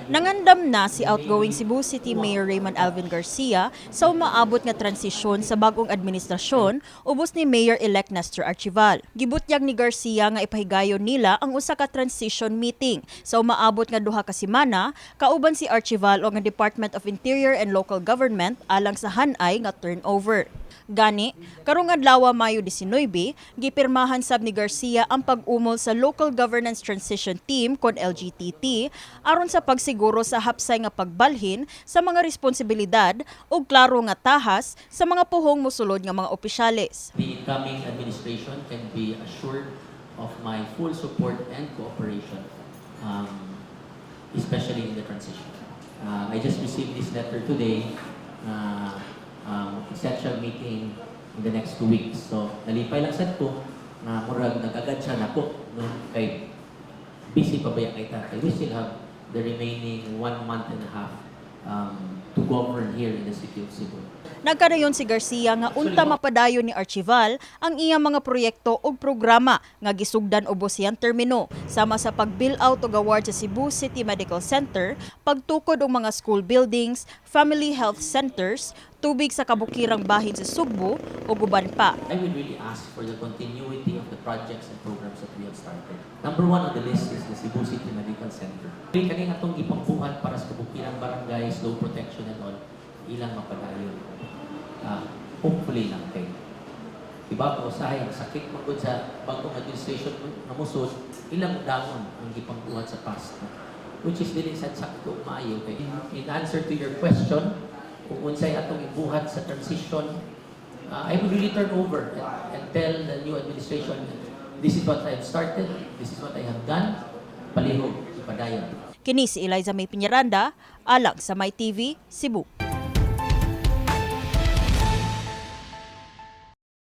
Nangandam na si outgoing Cebu City Mayor Raymond Alvin Garcia sa umaabot nga transisyon sa bagong administrasyon ubos ni Mayor-elect Nestor Archival. Gibutyag ni Garcia nga ipahigayon nila ang usa ka transition meeting sa umaabot nga 2 ka semana kauban si Archival o ang Department of Interior and Local Government alang sa hanay nga turnover. Gani, karong adlaw, Mayo 19, gipirmahan sab ni Garcia ang pag-umol sa Local Governance Transition Team kon LGTT aron sa pagsiguro sa hapsay nga pagbalhin sa mga responsibilidad ug klaro nga tahas sa mga puhong mosulod nga mga opisyales. The incoming administration can be assured of my full support and cooperation, especially in the transition. I just received this letter today, essential meeting in the next 2 weeks. So, nalipay lang sad ko na murag nag-agad siya nako, no? Kay busy pa baya kay ta? Kay we still have the remaining one month and a half to govern here in the city of Cebu. Nagkanayon si Garcia nga unta mapadayon ni Archival ang iyang mga proyekto ug programa nga gisugdan ubos siyang termino, sama sa pag-bill out og award sa Cebu City Medical Center, pagtukod og mga school buildings, family health centers, tubig sa kabukirang bahin sa Sugbo ug uban pa. I would really ask for the continuity of the projects and programs that we have started. Number one on the list is the Cebu City Medical Center. Kaning atong gipangbuhat para sa kabukiran barangay, slow protection and all, ilang mapadayon. Hopefully lang kay, diba, kung usahay, ang sakit man gud sa bagong administration nga musod, ilang damon ang gipangbuhat sa past. No? Which is dili sad sakto maayo kay in answer to your question, kung unsay atong ibuhat sa transition, I would really turn over and tell the new administration, "This is what I have started, this is what I have done, palihog, ipadayon." Kini si Eliza May Piñaranda, alang sa My TV, Cebu.